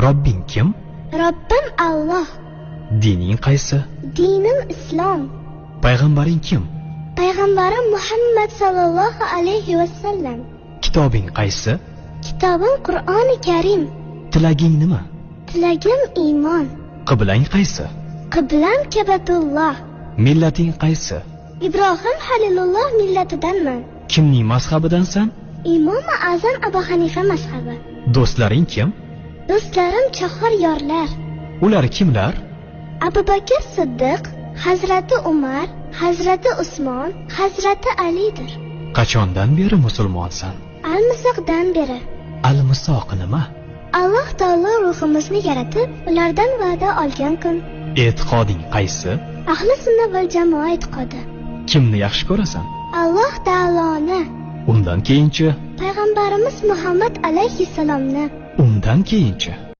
Robbing kim? Robbim Alloh. Dining qaysi? Dinim islom. Payg'ambaring kim? Payg'ambarim Muhammad sallallohu alayhi va sallam. Kitobing qaysi? Kitobim Qur'oni Karim. Tilaging nima? Tilagim iymon. Qiblang qaysi? Qiblam Kabatulloh. Millating qaysi? Ibrohim Halilulloh millatidanman. Kimning mazhabidansan? Imomi Azam Abu Hanifa mazhabi. Do'stlaring kim? Do'stlarim chahor yorlar. Ular kimlar? Abu Bakr Siddiq, Hazrati Umar, Hazrati Usmon, Hazrati Alidir. Qachondan beri musulmonsan? Almisoqdan beri. Almisoq nima? Alloh taolo ruhimizni yaratib, ulardan va'da olgan kun. E'tiqoding qaysi? Ahli sunna val jamoa e'tiqodi. Kimni yaxshi ko'rasan? Alloh taoloni. Undan keyinchi? Payg'ambarimiz Muhammad alayhissalomni. Undan keyinchi?